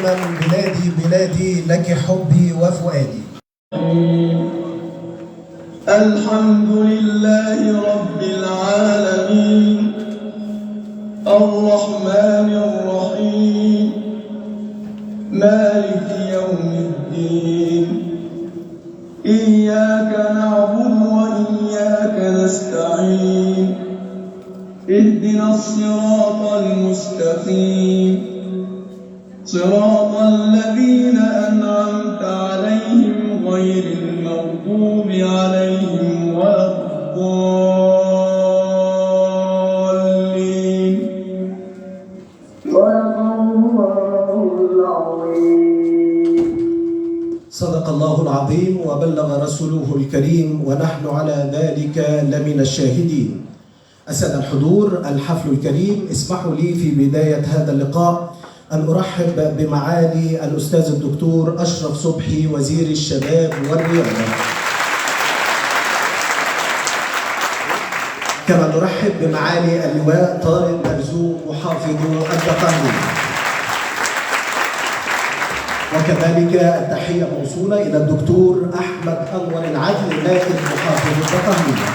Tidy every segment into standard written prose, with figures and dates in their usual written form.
قادما بلادي بلادي لك حبي وفؤادي. الحمد لله رب العالمين، الرحمن الرحيم، مالك يوم الدين، إياك نعبد وإياك نستعين، اهدنا الصراط المستقيم، صراط الذين أنعمت عليهم غير المغضوب عليهم ولا الضالين. صدق الله العظيم. صدق الله العظيم وبلغ رسوله الكريم، ونحن على ذلك لمن الشاهدين. السادة الحضور، الحفل الكريم، اسمحوا لي في بداية هذا اللقاء أن أرحب بمعالي الأستاذ الدكتور أشرف صبحي وزير الشباب والرياضة. كما نرحب بمعالي اللواء طارق مرزوق محافظ الدقهلية. وكذلك التحية موصولة إلى الدكتور أحمد أنور العدل نائب محافظ الدقهلية.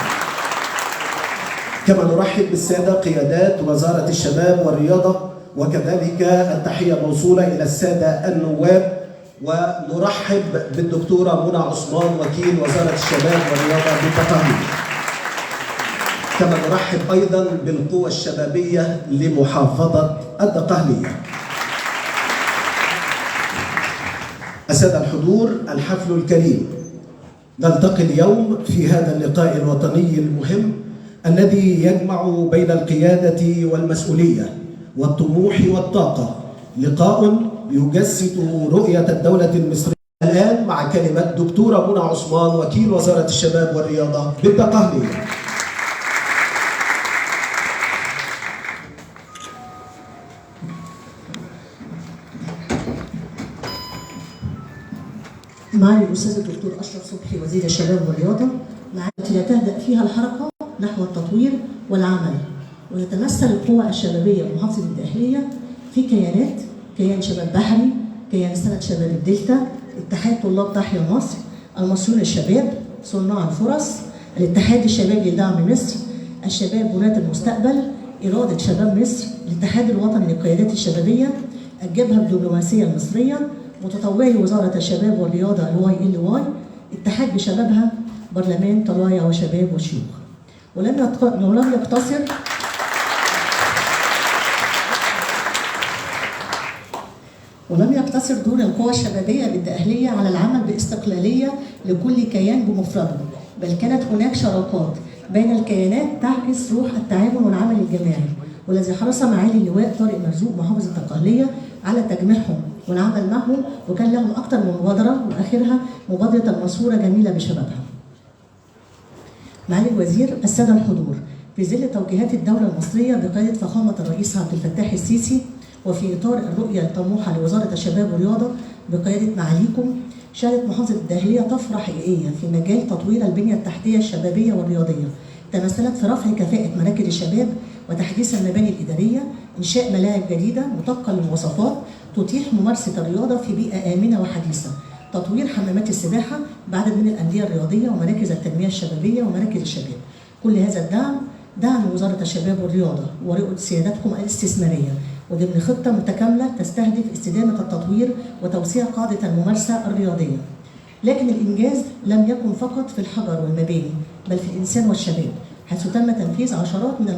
كما نرحب بالسادة قيادات وزارة الشباب والرياضة، وكذلك التحية موصولة إلى السادة النواب، ونرحب بالدكتورة منى عثمان وكيل وزارة الشباب والرياضة بالدقهلية. كما نرحب أيضا بالقوى الشبابية لمحافظة الدقهلية. السادة الحضور، الحفل الكريم، نلتقي اليوم في هذا اللقاء الوطني المهم الذي يجمع بين القيادة والمسؤولية والطموح والطاقة، لقاء يجسد رؤية الدولة المصرية. الآن مع كلمة دكتورة منى عثمان وكيل وزارة الشباب والرياضة بالدقهلية. معالي الأستاذ الدكتور أشرف صبحي وزير الشباب والرياضة، التي لا تهدأ فيها الحركة نحو التطوير والعمل، وتتمثل القوى الشبابية بمحافظة الدقهلية في كيانات: كيان شباب بحري، كيان سنة شباب الدلتا، اتحاد طلاب تحيا مصر، المصريون الشباب، صناع الفرص، الاتحاد الشبابي لدعم مصر، الشباب بناة المستقبل، إرادة شباب مصر، الاتحاد الوطني للقيادات الشبابية، الجبهة الدبلوماسية المصرية، متطوعي وزارة الشباب والرياضة الYLY، اتحاد بشبابها، برلمان طلايع وشباب وشيوخ. ولم يقتصر دور القوى الشبابية بالدقهلية على العمل باستقلالية لكل كيان بمفرده، بل كانت هناك شراكات بين الكيانات تعكس روح التعاون والعمل الجماعي، والذي حرص معالي اللواء طارق مرزوق محافظ الدقهلية على تجميعهم والعمل معهم، وكان لهم أكثر من مبادرة، وآخرها مبادرة المنصورة جميلة بشبابها. معالي الوزير، السادة الحضور، في ظل توجيهات الدولة المصرية بقيادة فخامة الرئيس عبد الفتاح السيسي، وفي إطار الرؤية الطموحة لوزارة الشباب والرياضة بقيادة معاليكم، شهدت محافظة الدقهلية طفرة حقيقية في مجال تطوير البنية التحتية الشبابية والرياضية، تمثلت في رفع كفاءة مراكز الشباب وتحديث المباني الإدارية، إنشاء ملاعب جديدة مطابقة للمواصفات تتيح ممارسة الرياضة في بيئة آمنة وحديثة، تطوير حمامات السباحة بعدد من الأندية الرياضية ومراكز التنمية الشبابية ومراكز الشباب. كل هذا الدعم دعم وزارة الشباب والرياضة ورؤية سيادتكم الاستثمارية، وضمن خطة متكاملة تستهدف استدامة التطوير وتوسيع قاعدة الممارسة الرياضية. لكن الإنجاز لم يكن فقط في الحجر والمباني، بل في الإنسان والشباب، حيث تم تنفيذ عشرات من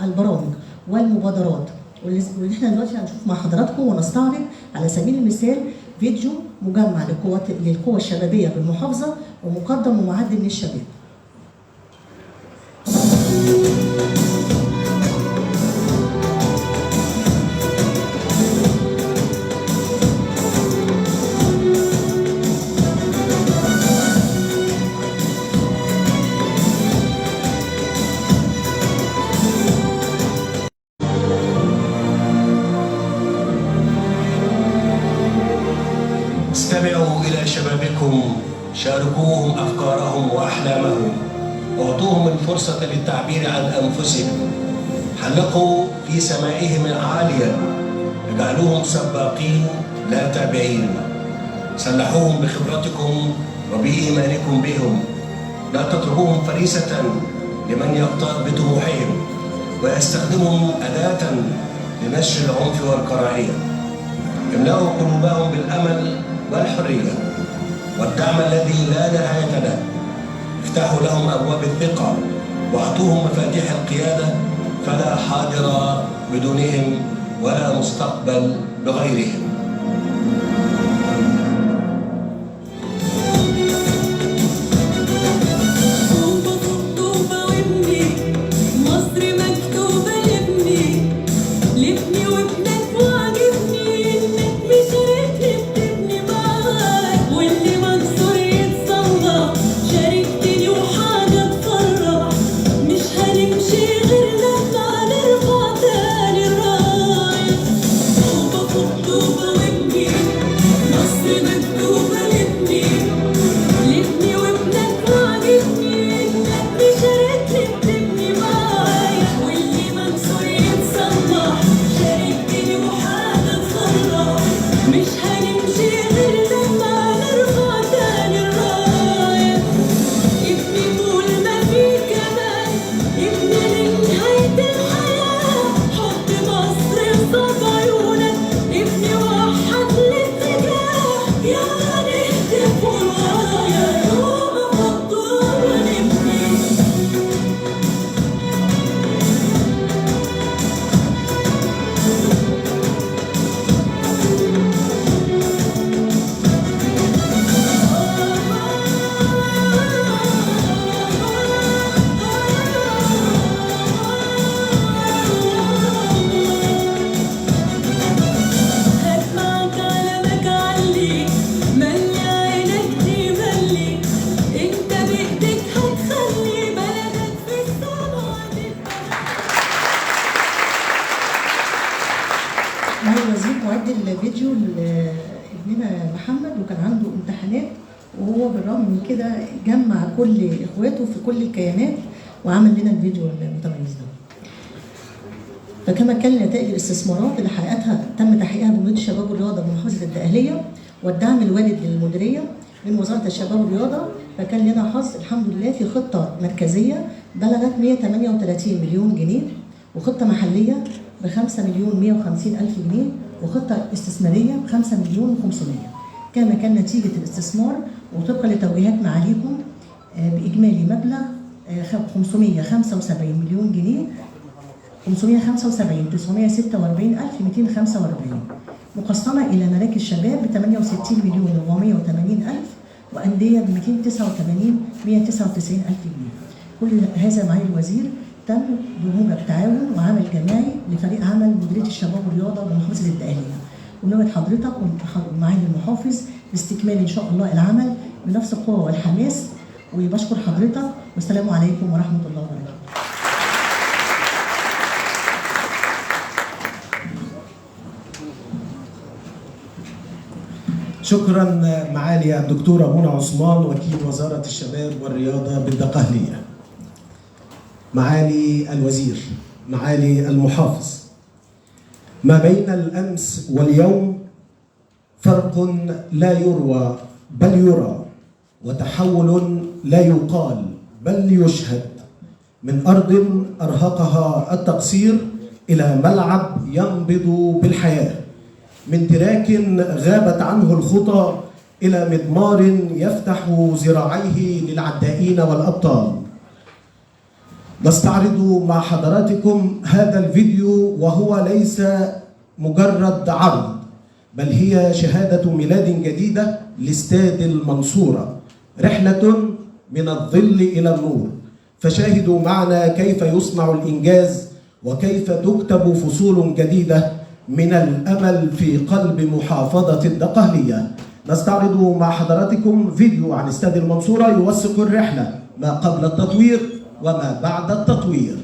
البرامج والمبادرات، واللي احنا دلوقتي هنشوف مع حضراتكم ونستعرض على سبيل المثال فيديو مجمع للقوى الشبابية بالمحافظة ومقدم ومعد من الشباب. استمعوا إلى شبابكم، شاركوهم أفكارهم وأحلامهم، أعطوهم الفرصة للتعبير عن أنفسهم، حلقوا في سمائهم العالية، اجعلوهم سباقين لا تابعين. سلحوهم بخبرتكم وبإيمانكم بهم. لا تتركوهم فريسة لمن يغتاظ بطموحهم ويستخدمهم أداة لنشر العنف والكراهية. املأوا قلوبهم بالأمل والحرية والدعم الذي لا نهاية له. افتحوا لهم أبواب الثقة واعطوهم مفاتيح القيادة، فلا حاضر بدونهم ولا مستقبل بغيرهم. الفيديو لابننا محمد، وكان عنده امتحانات، وهو بالرغم من كده جمع كل اخواته في كل الكيانات وعمل لنا الفيديو المتميز ده. فكما كان نتائج الاستثمارات اللي حققتها تم تحقيقها بمديريه الشباب والرياضة بمحافظة الدقهليه والدعم الوالد للمديريه من وزارة الشباب والرياضة، فكان لنا حظ الحمد لله في خطه مركزية بلغت 138 مليون جنيه، وخطه محليه ب 5,150,000 جنيه، وخطه استثمارية ب 5,500,000. كما كان نتيجة الاستثمار وطبقا لتوجيهات معاليكم باجمالي مبلغ 575 مليون جنيه 575,946,245، مقسمة إلى مراكز شباب ب 68,480,000 وأندية ب 289,199,000 جنيه. كل هذا معالي الوزير تم بموجب تعاون وعمل جماعي لفريق عمل مديرية الشباب والرياضة بمحافظة الدقهلية. ونوعد حضرتك ومعالي المحافظ باستكمال إن شاء الله العمل بنفس القوة والحماس، وبشكر حضرتك والسلام عليكم ورحمة الله وبركاته. شكرا معالي الدكتورة منى عثمان وكيل وزارة الشباب والرياضة بالدقهلية. معالي الوزير، معالي المحافظ، ما بين الأمس واليوم فرق لا يروى بل يرى، وتحول لا يقال بل يشهد، من أرض أرهقها التقصير إلى ملعب ينبض بالحياة، من تراك غابت عنه الخطى إلى مضمار يفتح ذراعيه للعدائين والأبطال. نستعرض مع حضراتكم هذا الفيديو، وهو ليس مجرد عرض، بل هي شهادة ميلاد جديدة لاستاد المنصورة، رحلة من الظل إلى النور. فشاهدوا معنا كيف يصنع الإنجاز، وكيف تكتب فصول جديدة من الأمل في قلب محافظة الدقهلية. نستعرض مع حضراتكم فيديو عن استاد المنصورة يوثق الرحلة ما قبل التطوير وما بعد التطوير.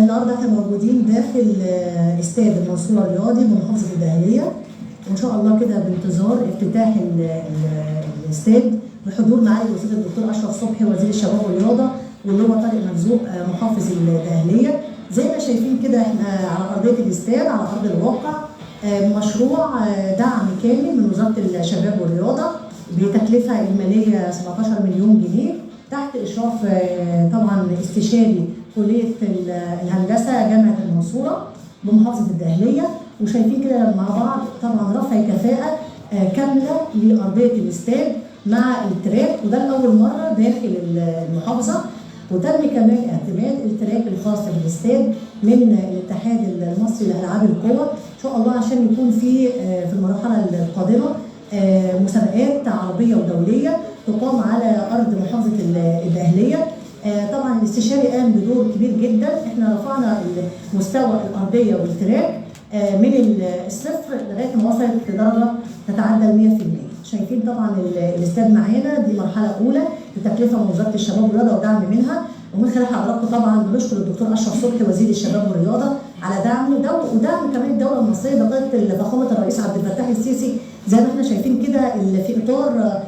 النهارده احنا موجودين داخل استاد المنصورة الرياضي بمحافظة الدقهليه، وان شاء الله كده بانتظار افتتاح الاستاد بحضور معالي الاستاذ الدكتور اشرف صبحي وزير الشباب والرياضة، واللي هو طارق مرزوق محافظ الدقهليه. زي ما شايفين كده احنا على ارضية الاستاد على ارض الواقع، مشروع دعم كامل من وزارة الشباب والرياضة بتكلفه اجمالية 17 مليون جنيه تحت اشراف طبعا استشاري كليه الهندسة جامعه المنصورة بمحافظة الدقهليه. وشايفين كده مع بعض طبعا رفع كفاءة كاملة لارضيه الاستاد مع ال track، وده لاول مرة داخل المحافظة. وتم كمان اعتماد ال track الخاص بالاستاد من الاتحاد المصري لالعاب القوى ان شاء الله، عشان يكون في المرحلة القادمة مسابقات عربية ودوليه تقام على ارض محافظة الدقهليه. طبعا الاستشاري قام بدور كبير جدا، احنا رفعنا مستوى الارضية وال track من الصفر لغاية ما وصلت لدرجة تتعدى 100%. شايفين طبعا الاستاد معانا، دي مرحلة اولى بتكلفه من وزارة الشباب والرياضة ودعم منها، ومن خلال حضراتكم طبعا بنشكر الدكتور اشرف صبحي وزير الشباب والرياضة على دعمه ودعم كمان الدولة المصرية بقيادة فخامة الرئيس عبد الفتاح السيسي. زي ما احنا شايفين كده في اطار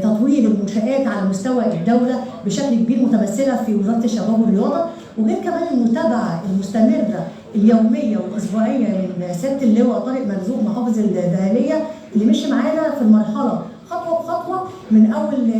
تطوير المنشآت على مستوى الدولة بشكل كبير متمثلة في وزارة الشباب والرياضة، وغير كمان المتابعة المستمرة اليومية والاسبوعيه من سيادة اللواء طارق مرزوق محافظ الدقهليه اللي مشي معانا في المرحلة خطوة بخطوة، من اول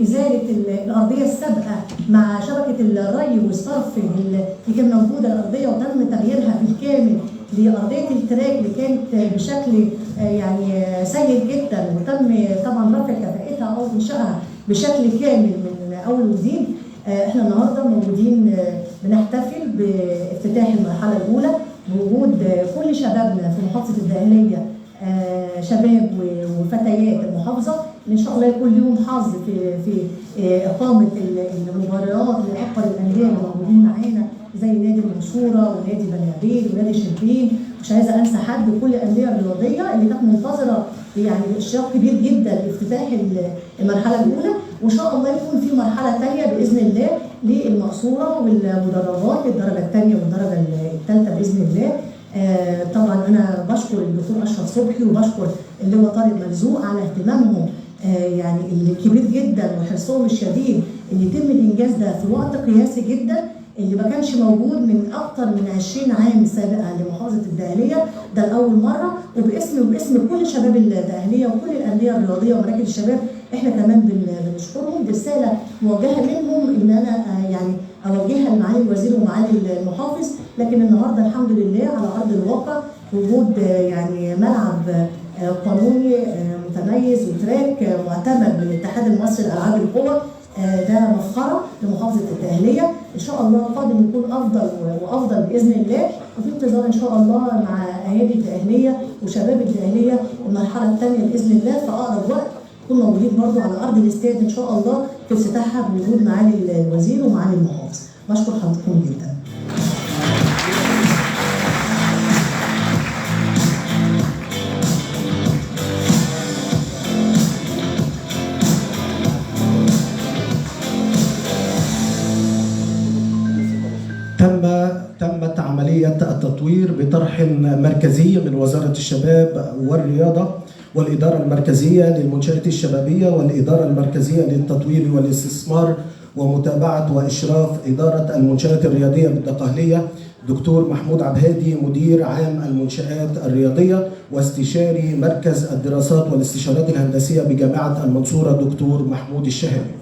ازالة الارضية السابقة مع شبكة الري والصرف اللي كانت موجودة الارضية وتم تغييرها بالكامل لارضيه ال track اللي كانت بشكل يعني سيء جدا، وتم طبعا رفع كفاءتها او انشائها بشكل كامل من اول وجديد. احنا النهارده موجودين بنحتفل بافتتاح المرحلة الاولى بوجود كل شبابنا في محافظة الدقهليه، شباب وفتيات المحافظة، ان شاء الله يكون لهم حظ في اقامه المباريات لاكبر الاندية اللي موجودين معانا زي نادي المنصورة ونادي بني عبيد ونادي شربين. مش عايزه انسى حد، كل الاندية الرياضية اللي كانت منتظره يعني باشراق كبير جدا لافتتاح المرحلة الاولى، وان شاء الله يكون في مرحلة ثانية باذن الله للمقصوره والمدرجات للدرجة الثانية والدرجة الثالثة باذن الله. طبعا انا بشكر الدكتور اشرف صبحي وبشكر اللواء طارق مرزوق على اهتمامهم يعني الكبير جدا وحرصهم الشديد ان يتم الانجاز ده في وقت قياسي جدا اللي ما كانش موجود من اكثر من 20 عام سابقه لمحافظه الدقهليه، ده لاول مرة. وباسم كل شباب الدقهليه وكل الاندية الرياضية ومراكز الشباب احنا كمان بنشكرهم. برسالة موجهة منهم ان انا يعني اوجهها لمعالي الوزير ومعالي المحافظ، لكن النهارده الحمد لله على ارض الواقع وجود يعني ملعب قانوني متميز وتراك معتمد من الاتحاد المصري لالعاب القوى، ده مفخرة لمحافظه الدقهليه. ان شاء الله القادم يكون افضل وافضل باذن الله، وفي انتظار ان شاء الله مع اهالي الدقهليه وشباب الدقهليه المرحلة الثانية باذن الله في اقرب وقت نكون موجودين برضو على ارض الاستاد ان شاء الله في افتتاحها بوجود معالي الوزير ومعالي المحافظ. بشكر حضراتكم جدا. تمت عملية التطوير بطرح مركزي من وزارة الشباب والرياضة والإدارة المركزية للمنشآت الشبابية والإدارة المركزية للتطوير والاستثمار ومتابعة وإشراف إدارة المنشآت الرياضية بالدقهلية دكتور محمود عبهادي مدير عام المنشآت الرياضية، واستشاري مركز الدراسات والاستشارات الهندسية بجامعة المنصورة دكتور محمود الشهابي.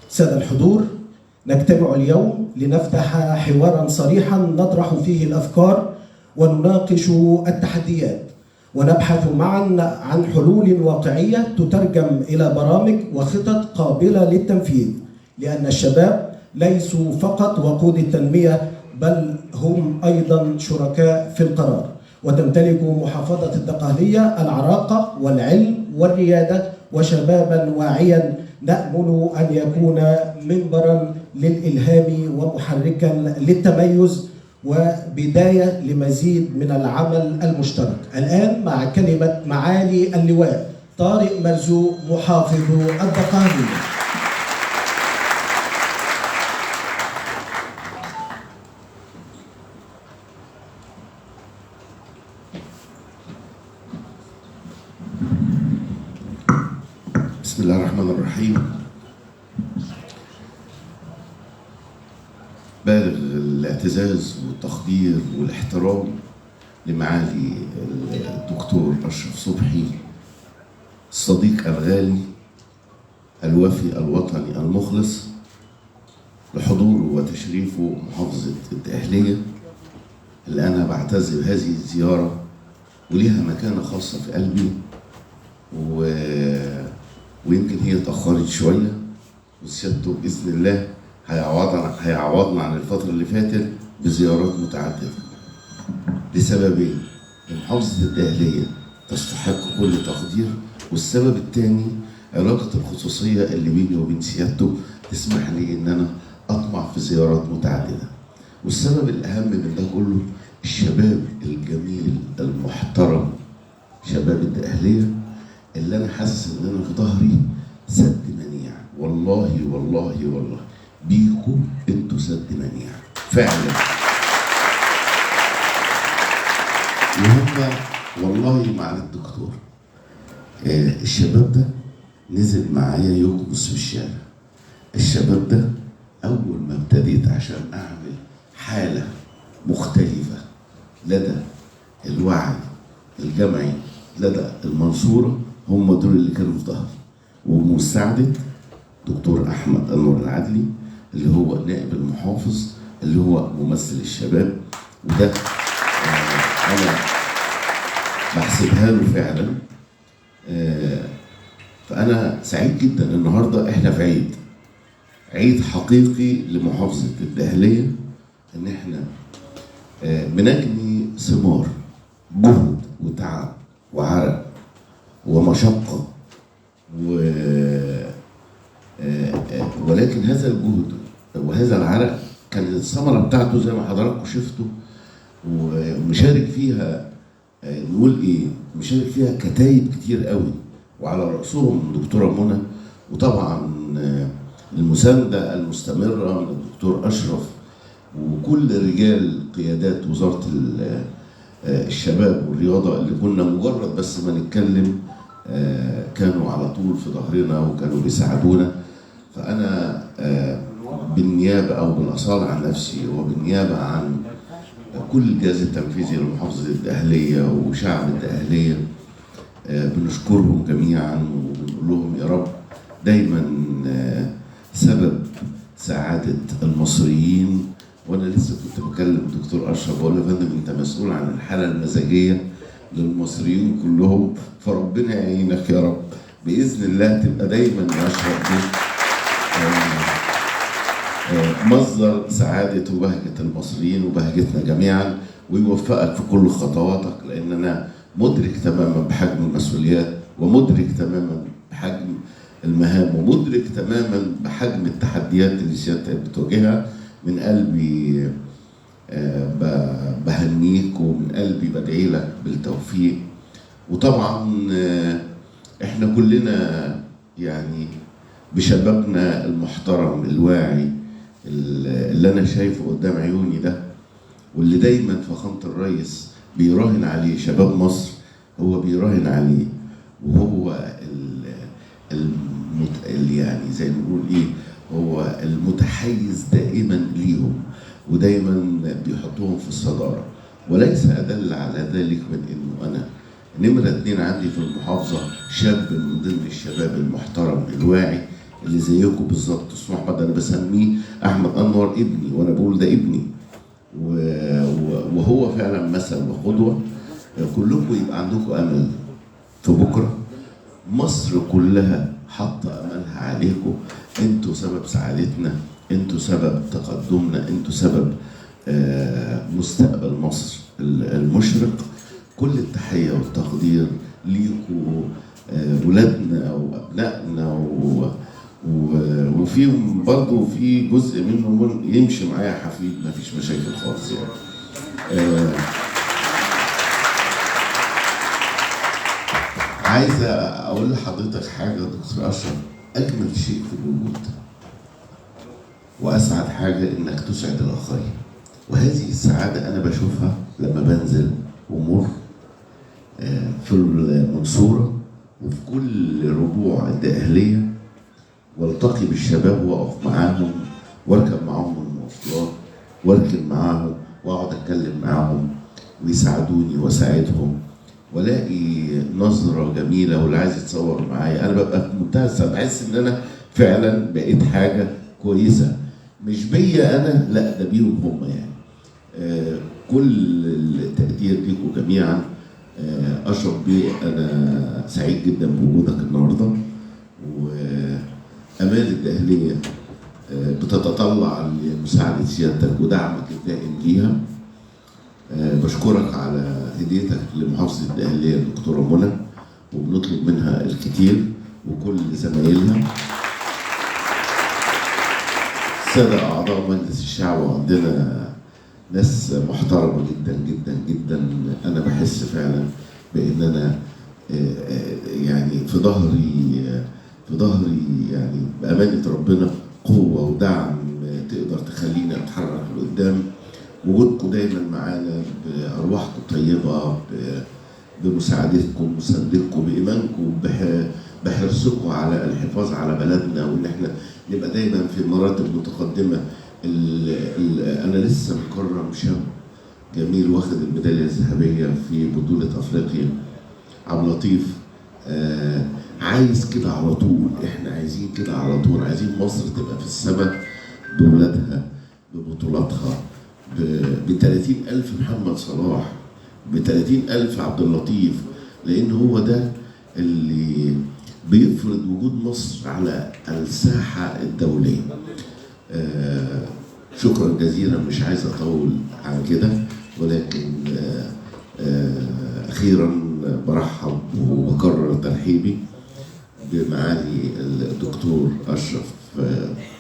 سادة الحضور، نجتمع اليوم لنفتح حوارا صريحا نطرح فيه الأفكار ونناقش التحديات ونبحث معا عن حلول واقعية تترجم إلى برامج وخطط قابلة للتنفيذ، لأن الشباب ليسوا فقط وقود التنمية بل هم أيضا شركاء في القرار. وتمتلك محافظة الدقهلية العراقة والعلم والريادة وشبابا واعيا نأمل أن يكون منبرا للإلهام ومحركا للتميز وبداية لمزيد من العمل المشترك. الآن مع كلمة معالي اللواء طارق مرزوق محافظ الدقهلية. الله الرحمن الرحيم. بالغ الاعتزاز والتقدير والاحترام لمعالي الدكتور أشرف صبحي، الصديق الغالي الوفي الوطني المخلص، لحضوره وتشريفه محافظة الدقهلية اللي أنا بعتز بهذه الزيارة وليها مكانة خاصة في قلبي، ويمكن هي اتأخرت شوية، وسيادته بإذن الله هيعوضنا عن الفترة اللي فاتت بزيارات متعددة لسببين: محافظة الدقهلية تستحق كل تقدير، والسبب الثاني علاقة الخصوصية اللي بيني وبين سيادته تسمح لي إن أنا أطمع في زيارات متعددة. والسبب الأهم من ده كله الشباب الجميل المحترم، شباب الدقهلية، اللي أنا حاسس إن أنا في ظهري سد منيع. والله والله والله بيكوا انتوا سد منيع فعلا. وهم والله مع الدكتور الشباب ده نزل معايا يكنس في الشارع. الشباب ده أول ما ابتديت عشان أعمل حالة مختلفة لدى الوعي الجمعي لدى المنصورة، هم دول اللي كانوا في ظهري، ومساعدة دكتور أحمد أنور العدلي اللي هو نائب المحافظ اللي هو ممثل الشباب، وده أنا بحسبها له فعلا. فأنا سعيد جدا النهاردة، إحنا في عيد، عيد حقيقي لمحافظة الدقهلية، إن إحنا بنجني ثمار جهد وتعب وعرق ومشقة، ولكن هذا الجهد وهذا العرق كانت الثمرة بتاعته زي ما حضراتكم شفتوا، ومشارك فيها نقول ايه، مشارك فيها كتايب كتير قوي، وعلى رأسهم دكتورة منى، وطبعا المساندة المستمرة من الدكتور أشرف وكل رجال قيادات وزارة الشباب والرياضة اللي كنا مجرد بس ما نتكلم كانوا على طول في ظهرنا وكانوا بيساعدونا. فأنا بالنيابة أو بالأصالة عن نفسي وبالنيابة عن كل الجهاز التنفيذي لمحافظة الدقهلية وشعب الدقهلية بنشكرهم جميعا وبنقول لهم يا رب دايما سبب سعادة المصريين. وأنا لسه كنت بكلم الدكتور أشرف بقول له يا فندم أنت مسؤول عن الحالة المزاجية للمصريين كلهم، فربنا يعينك يا رب بإذن الله تبقى دايما يا أشرف دي مصدر سعادة وبهجة المصريين وبهجتنا جميعا، ويوفقك في كل خطواتك، لأن أنا مدرك تماما بحجم المسؤوليات، ومدرك تماما بحجم المهام، ومدرك تماما بحجم التحديات اللي سيادتك بتواجهها. من قلبي بهنيك، ومن قلبي بدعي لك بالتوفيق. وطبعا احنا كلنا يعني بشبابنا المحترم الواعي اللي انا شايفه قدام عيوني ده، واللي دايما فخامة الرئيس بيراهن عليه، شباب مصر هو بيراهن عليه، وهو يعني زي ما نقول ايه، هو المتحيز دائما ليهم، ودايما بيحطوهم في الصدارة. وليس أدل على ذلك من إنه أنا نمرة 2 عندي في المحافظة شاب من ضمن الشباب المحترم الواعي اللي زيكم بالظبط، اسمه أحمد، أنا بسميه أحمد أنور ابني، وأنا بقول ده ابني، وهو فعلا مثل وقدوة. كلكم يبقى عندكم أمل في بكرة، مصر كلها حاطة أملها عليكم، انتوا سبب سعادتنا، انتوا سبب تقدمنا، انتوا سبب مستقبل مصر المشرق. كل التحية والتقدير ليكوا، ولادنا وأبنائنا، وفيهم برضه في جزء منهم يمشي معايا حفيد، ما فيش مشاكل خالص يعني. عايز أقول لحضرتك حاجة يا دكتور أشرف، أجمل شيء في الوجود وأسعد حاجة إنك تسعد الآخرين، وهذه السعادة أنا بشوفها لما بنزل ومر في المنصورة وفي كل ربوع الدقهلية. والتقي بالشباب واقف معاهم واركب معاهم المواصلات واركب معاهم واقعد اتكلم معاهم ويساعدوني واساعدهم، والاقي نظره جميلة، واللي عايز يتصور معايا انا ببقى في منتهى السعادة، بحس ان انا فعلا بقيت حاجة كويسة، مش بيا انا، لا ده بيهم هم يعني. كل التقدير ليكم جميعا. اشرف بيه، انا سعيد جدا بوجودك النهارده، وامال الدقهليه بتتطلع لمساعده سيادتك ودعمك الدائم ليها. بشكرك على هديتك لمحافظه الدقهليه الدكتورة منى، وبنطلب منها الكثير وكل زمايلها. السادة اعضاء مجلس الشعب، وعندنا ناس محترمه جدا جدا جدا، انا بحس فعلا بان انا يعني في ظهري يعني بامانه ربنا قوة ودعم تقدر تخلينا اتحرك لقدام. وجودكم دايما معانا بارواحكم الطيبة، بمساعدتكم، مساندتكم، بايمانكم، بحرصكم على الحفاظ على بلدنا، وان احنا نبقى دايما في مراتب متقدمة. انا لسه مكرم شاب جميل واخد الميداليه الذهبية في بطوله افريقيا، عبد اللطيف. عايز كده على طول، احنا عايزين كده على طول، عايزين مصر تبقى في السماء بولادها، ببطولاتها، ب 30,000 محمد صلاح، ب 30,000 عبد اللطيف، لان هو ده اللي بيفرض وجود مصر على الساحة الدولية. شكرا جزيلا، مش عايز اطول عن كده، ولكن اخيرا برحب وبكرر ترحيبي بمعالي الدكتور اشرف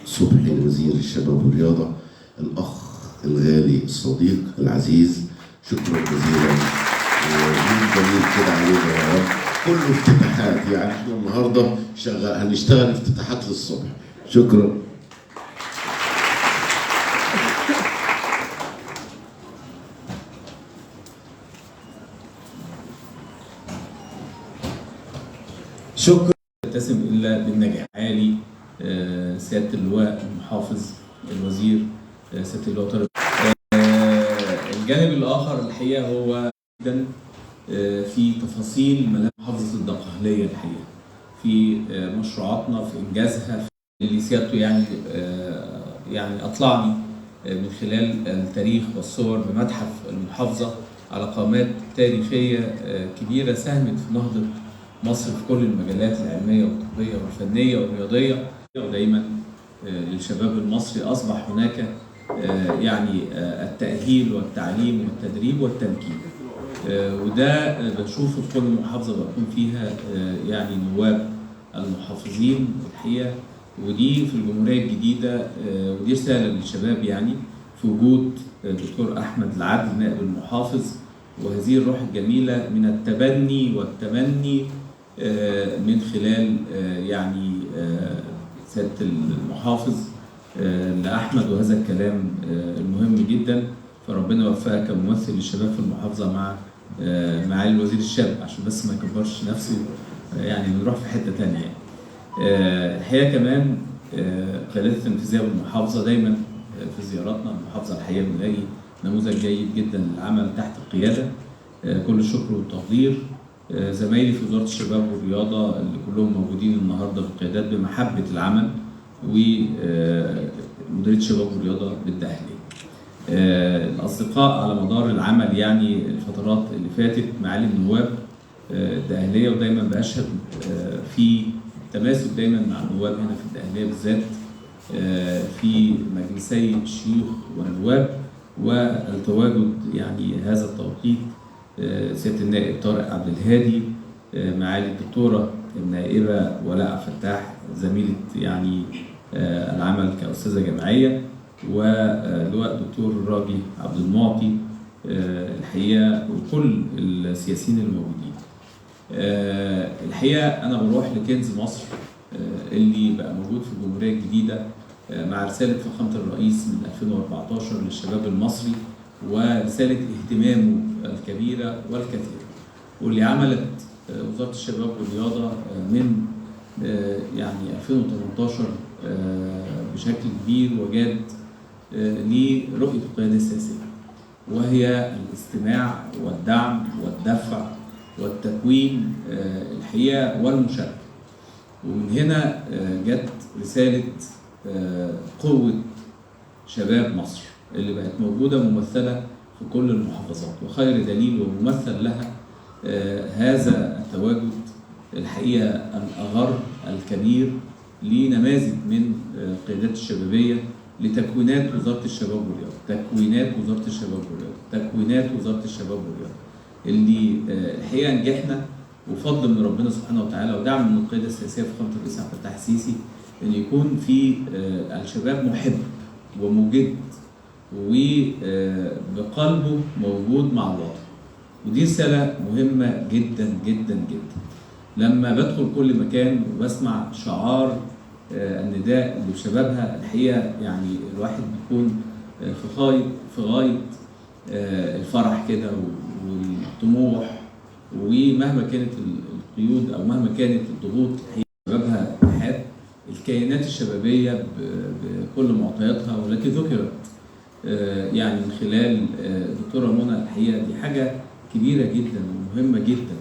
صبحي وزير الشباب والرياضة، الاخ الغالي الصديق العزيز. شكرا جزيلا، ويوم جميل كده علينا يا رب، كله افتتاحات، يعني احنا النهارده هنشتغل افتتاحات للصبح. شكرا. شكرا. تتسم الا بالنجاح. عالي سيادة اللواء المحافظ الوزير، سيادة اللواء طارق. الجانب الاخر الحقيقة هو جدا في تفاصيل ملامح محافظة الدقهليه الحقيقة في مشروعاتنا، في انجازها، اللي سيادته يعني اطلعني من خلال التاريخ والصور بمتحف المحافظة على قامات تاريخية كبيرة ساهمت في نهضة مصر في كل المجالات العلمية والطبية والفنية والرياضيه. ودايما للشباب المصري اصبح هناك يعني التاهيل والتعليم والتدريب والتمكين، وده بشوفه في كل محافظة بكون فيها يعني نواب المحافظين الحقيقة، ودي في الجمهورية الجديدة، ودي رسالة للشباب يعني في وجود دكتور احمد العدل نائب المحافظ، وهذه الروح الجميلة من التبني والتمني من خلال يعني سيادة المحافظ لاحمد، وهذا الكلام المهم جدا. فربنا يوفقك كممثل للشباب في المحافظة مع معالي الوزير الشاب، عشان بس ما يكبرش نفسه يعني نروح في حتة ثانية يعني. الحقيقة كمان القيادات التنفيذية بالمحافظة دايما في زياراتنا المحافظة الحقيقة بنلاقي نموذج جيد جدا للعمل تحت القيادة، كل الشكر والتقدير. زمايلي في وزارة الشباب والرياضة اللي كلهم موجودين النهارده في القيادات بمحبة العمل، ومديريه الشباب والرياضة بالدقهليه. الاصدقاء على مدار العمل يعني الفترات اللي فاتت معالي النواب الدقهليه، ودايما باشهد في تماسك دايما مع النواب هنا في الدقهليه بالذات في مجلسي الشيوخ والنواب، والتواجد يعني هذا التوقيت سيادة النائب طارق عبد الهادي، معالي الدكتورة النائبه ولاء عبد الفتاح زميله يعني العمل كاستاذه جامعية، ولواء الدكتور راجي عبد المعطي الحقيقة، وكل السياسيين الموجودين. الحقيقة انا بروح لكنز مصر اللي بقى موجود في الجمهورية الجديدة مع رسالة فخامة الرئيس من 2014 للشباب المصري، ورسالة اهتمامه الكبيرة والكثيره، واللي عملت وزارة الشباب والرياضة من يعني 2018 بشكل كبير وجاد لرؤية القيادة السياسية، وهي الاستماع والدعم والدفع والتكوين الحقيقة والمشاركة. ومن هنا جت رسالة قوة شباب مصر اللي بقت موجودة ممثلة في كل المحافظات، وخير دليل وممثل لها هذا التواجد الحقيقة الأغر الكبير لنماذج من قيادات الشبابية لتكوينات وزارة الشباب والرياضة، تكوينات وزارة الشباب والرياضة، تكوينات وزارة الشباب والرياضة اللي الحقيقة نجحنا وفضل من ربنا سبحانه وتعالى ودعم من القيادة السياسية في فخامة الرئيس عبد الفتاح السيسي إن يكون في الشباب محب ومجد وبقلبه موجود مع الوطن. ودي رسالة مهمة جدا جدا جدا. لما بدخل كل مكان وبسمع شعار النداء اللي بشبابها، الحقيقة يعني الواحد بيكون في غاية الفرح كده والطموح، ومهما كانت القيود أو مهما كانت الضغوط الحقيقة شبابها اتحاد الكيانات الشبابية بكل معطياتها والتي ذكرت يعني من خلال الدكتورة منى. الحقيقة دي حاجة كبيرة جدا ومهمة جدا،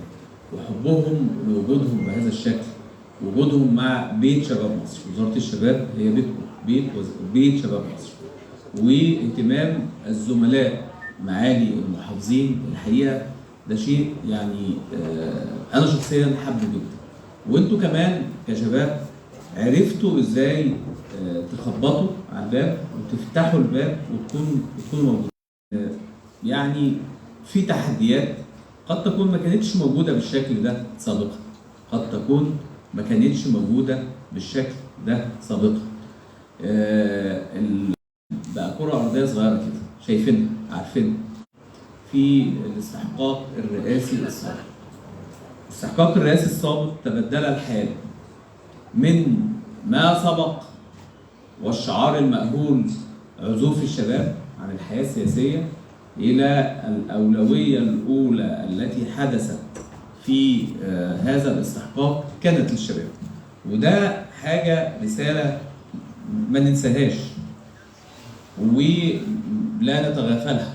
وحبهم لوجودهم بهذا الشكل، وجودهم مع بيت شباب مصر. وزارة الشباب هي بيتكم، بيت شباب مصر، واهتمام الزملاء معالي المحافظين الحقيقة ده شيء يعني أنا شخصيا حابة جدا. وانتوا كمان كشباب عرفتوا ازاي تخبطوا على الباب وتفتحوا الباب وتكونوا موجودين. يعني في تحديات قد تكون ما كانتش موجودة بالشكل ده سابقا، قد تكون ما كانتش موجودة بالشكل ده سابقا. بقى كرة أرضية صغيرة كده شايفينها عارفينها في الاستحقاق الرئاسي السابق. الاستحقاق الرئاسي السابق تبدل الحال من ما سبق والشعار المأهول عزوف الشباب عن الحياة السياسية إلى الأولوية الأولى التي حدثت في هذا الاستحقاق كانت للشباب. وده حاجة رسالة ما ننساهاش ولا نتغافلها.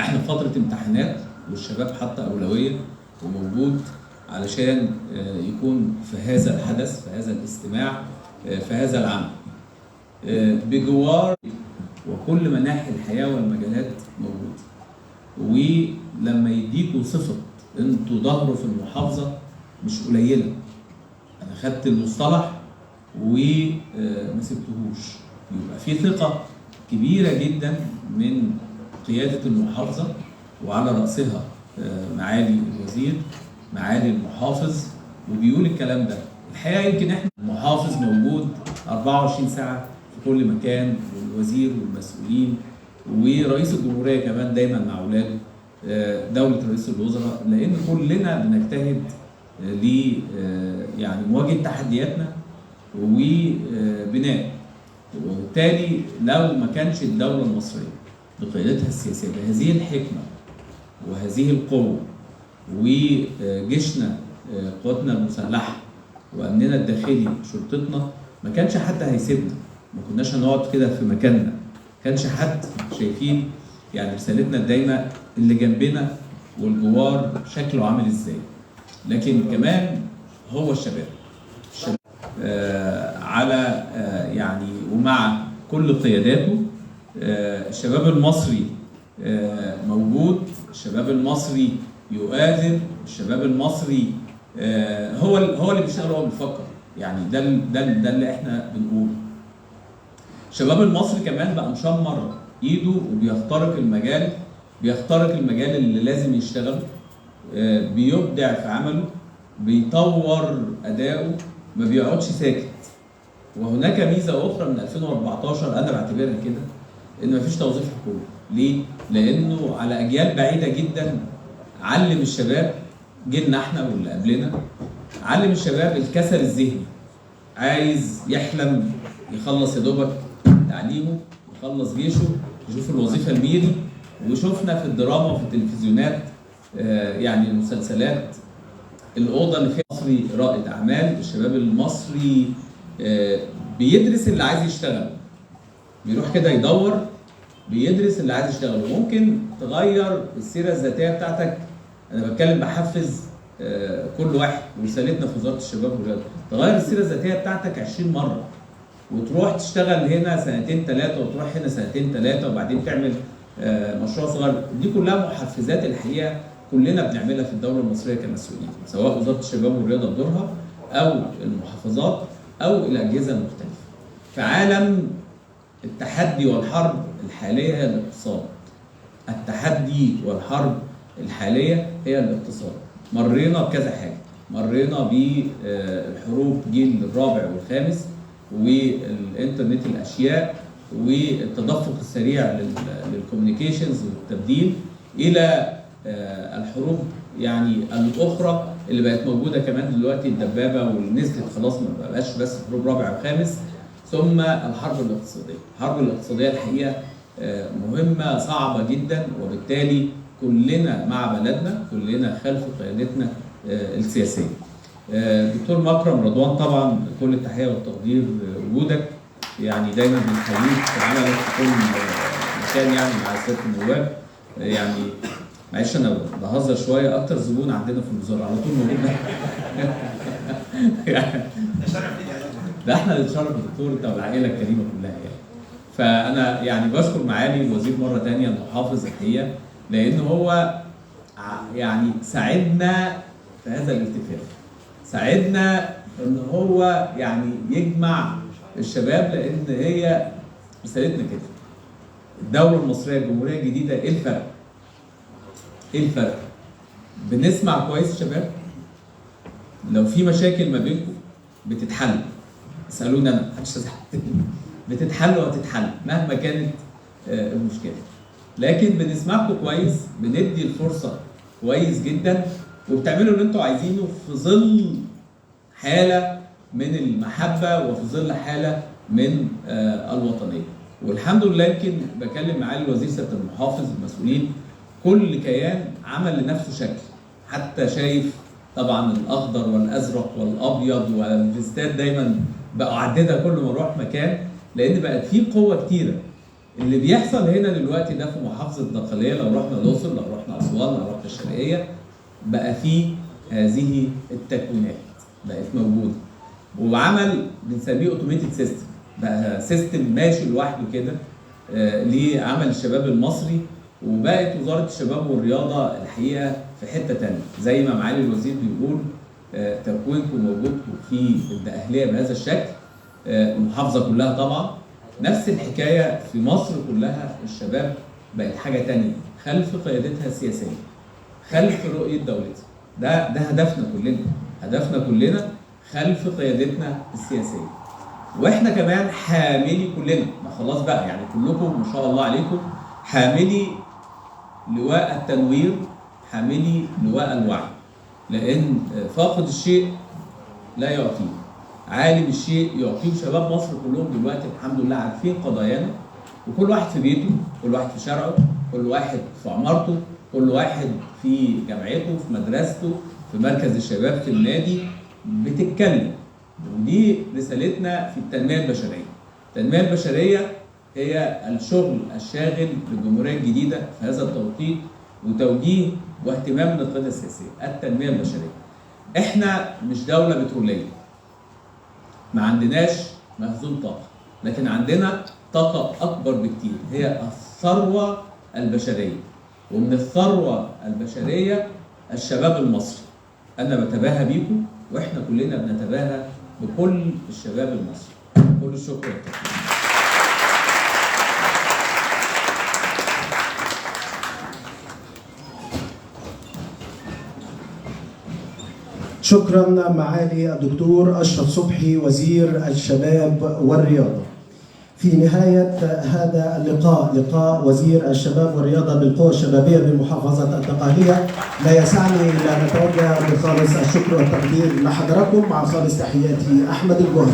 احنا في فترة امتحانات والشباب حتى أولوية وموجود علشان يكون في هذا الحدث، في هذا الاستماع، في هذا العمل بجوار وكل مناحي الحياة والمجالات موجودة. ولما يديكوا صفة انتوا ظهروا في المحافظة مش قليلة، انا خدت المصطلح وما سبتهوش، يبقى في ثقة كبيرة جدا من قيادة المحافظة وعلى رأسها معالي الوزير معالي المحافظ، وبيقول الكلام ده. الحقيقة يمكن احنا المحافظ موجود 24 ساعة في كل مكان، والوزير والمسؤولين ورئيس الجمهورية كمان دايما مع اولاده، دولة رئيس الوزراء، لأن كلنا بنجتهد ل يعني مواجهة تحدياتنا وبناء. وبالتالي لو ما كانش الدولة المصرية بقيادتها السياسية بهذه الحكمة وهذه القوة وجيشنا قواتنا المسلحة وأمننا الداخلي شرطتنا، ما كانش حد هيسيبنا، ما كناش هنقعد كده في مكاننا، ما كانش حد شايفين يعني رسالتنا الدايمة اللي جنبنا والجوار شكله عامل ازاي. لكن كمان هو الشباب على يعني ومع كل قياداته، الشباب المصري موجود، الشباب المصري يؤازر، الشباب المصري هو اللي بيشتغل، هو بيفكر، يعني ده اللي احنا بنقوله. الشباب المصري كمان بقى مشمر ايده وبيخترق المجال، بيخترق المجال اللي لازم يشتغله، بيبدع في عمله، بيطور اداؤه، ما بيقعدش ساكت. وهناك ميزة اخرى من 2014 انا بعتبرها كده، ان مفيش توظيف حكومي. ليه؟ لانه على اجيال بعيدة جدا علم الشباب، جيلنا احنا واللي قبلنا، علم الشباب الكسل الذهني، عايز يحلم يخلص يا دوبك تعليمه، يخلص جيشه، يشوف الوظيفة الميري. وشفنا في الدراما وفي التلفزيونات يعني المسلسلات الاوضة اللي فيها مصري رائد اعمال، الشباب المصري بيدرس اللي عايز يشتغل، بيروح كده يدور، بيدرس اللي عايز يشتغل. وممكن تغير السيرة الذاتية بتاعتك. انا بتكلم بحفز كل واحد، ورسالتنا في وزارة الشباب والرياضة تغير السيرة الذاتية بتاعتك 20 مرة، وتروح تشتغل هنا سنتين ثلاثة، وتروح هنا سنتين ثلاثة، وبعدين تعمل مشروع صغير. دي كلها محفزات الحقيقة كلنا بنعملها في الدولة المصرية كمسؤولين، سواء وزارة الشباب والرياضة بدورها او المحافظات او الاجهزة المختلفة. في عالم التحدي والحرب الحالية هي الاقتصاد. التحدي والحرب الحالية هي الاقتصاد. مرينا بكذا حاجة، مرينا بالحروب جيل الرابع والخامس، والانترنت الاشياء، والتدفق السريع لل communications والتبديل، الى الحروب يعني الاخرى اللي بقت موجودة كمان دلوقتي، الدبابة واللي نزلت خلاص ما بقاش بس حروب رابع وخامس، ثم الحرب الاقتصادية. الحرب الاقتصادية الحقيقة مهمة صعبة جدا، وبالتالي كلنا مع بلدنا، كلنا خلف قيادتنا السياسية. دكتور مكرم رضوان، طبعا كل التحية والتقدير وجودك، يعني دايما بنحييك في عملك في كل مكان يعني مع سيادة النواب. يعني معلش انا بهزر شوية، اكتر زبون عندنا في الوزارة على طول موجود. ده احنا اللي نتشرف بالدكتور انت والعائلة الكريمة كلها يعني. فانا يعني بشكر معالي الوزير مرة ثانية المحافظ الحقيقة، لان هو يعني ساعدنا في هذا الالتفاف، ساعدنا ان هو يعني يجمع الشباب، لان هي رسالتنا كده. الدولة المصرية الجمهورية الجديدة، ايه الفرق؟ ايه الفرق؟ بنسمع كويس الشباب، لو في مشاكل ما بينكم بتتحل، اسالوني انا، محدش يسال، بتتحل وهتتحل مهما كانت المشكلة، لكن بنسمعكم كويس، بندي الفرصة كويس جدا، وبتعملوا اللي انتوا عايزينه في ظل حاله من المحبة وفي ظل حاله من الوطنية. والحمد لله يمكن بكلم معالي الوزير سيادة المحافظ المسؤولين، كل كيان عمل لنفسه شكل، حتى شايف طبعا الاخضر والازرق والابيض والفيستات دايما بقوا عددها كل ما اروح مكان، لان بقت في قوة كتيرة. اللي بيحصل هنا دلوقتي ده في محافظة الدقهليه، لو رحنا الاقصر، لو رحنا اسوان، لو رحنا الشرقية، بقى في هذه التكوينات بقت موجودة، وعمل بنسميه automated system، بقى system ماشي لوحده كده لعمل الشباب المصري. وبقت وزارة الشباب والرياضة الحقيقة في حتة ثانية، زي ما معالي الوزير بيقول تكوينكم ووجودكم في الدقهليه بهذا الشكل، المحافظة كلها طبعا نفس الحكاية في مصر كلها، الشباب بقت حاجة ثانية خلف قيادتها السياسية، خلف رؤية دولتها. ده هدفنا كلنا، هدفنا كلنا خلف قيادتنا السياسية. واحنا كمان حاملي كلنا، ما خلاص بقى يعني كلكم ما شاء الله عليكم حاملي لواء التنوير، حاملي لواء الوعي، لان فاقد الشيء لا يعطيه، عالم الشيء يعطيه. شباب مصر كلهم دلوقتي الحمد لله عارفين قضايانا، وكل واحد في بيته، كل واحد في شارعه، كل واحد في عمارته، كل واحد في جامعته، في مدرسته، في مركز الشباب، في النادي، بتتكلم. ودي رسالتنا في التنمية البشرية. التنمية البشرية هي الشغل الشاغل للجمهورية الجديدة في هذا التوقيت، وتوجيه واهتمام من القيادة السياسية، التنمية البشرية. احنا مش دولة بترولية، ما عندناش مخزون طاقة، لكن عندنا طاقة أكبر بكتير، هي الثروة البشرية. ومن الثروة البشرية الشباب المصري. أنا بتباهى بيكم، وإحنا كلنا بنتباهى بكل الشباب المصري. كل الشكر والتقدير. شكرا معالي الدكتور أشرف صبحي وزير الشباب والرياضة. في نهاية هذا اللقاء، لقاء وزير الشباب والرياضة بالقوى الشبابية بمحافظة الدقهلية، لا يسعني إلا أن أتوجه بخالص الشكر والتقدير لحضراتكم، مع خالص تحياتي أحمد الجوهري.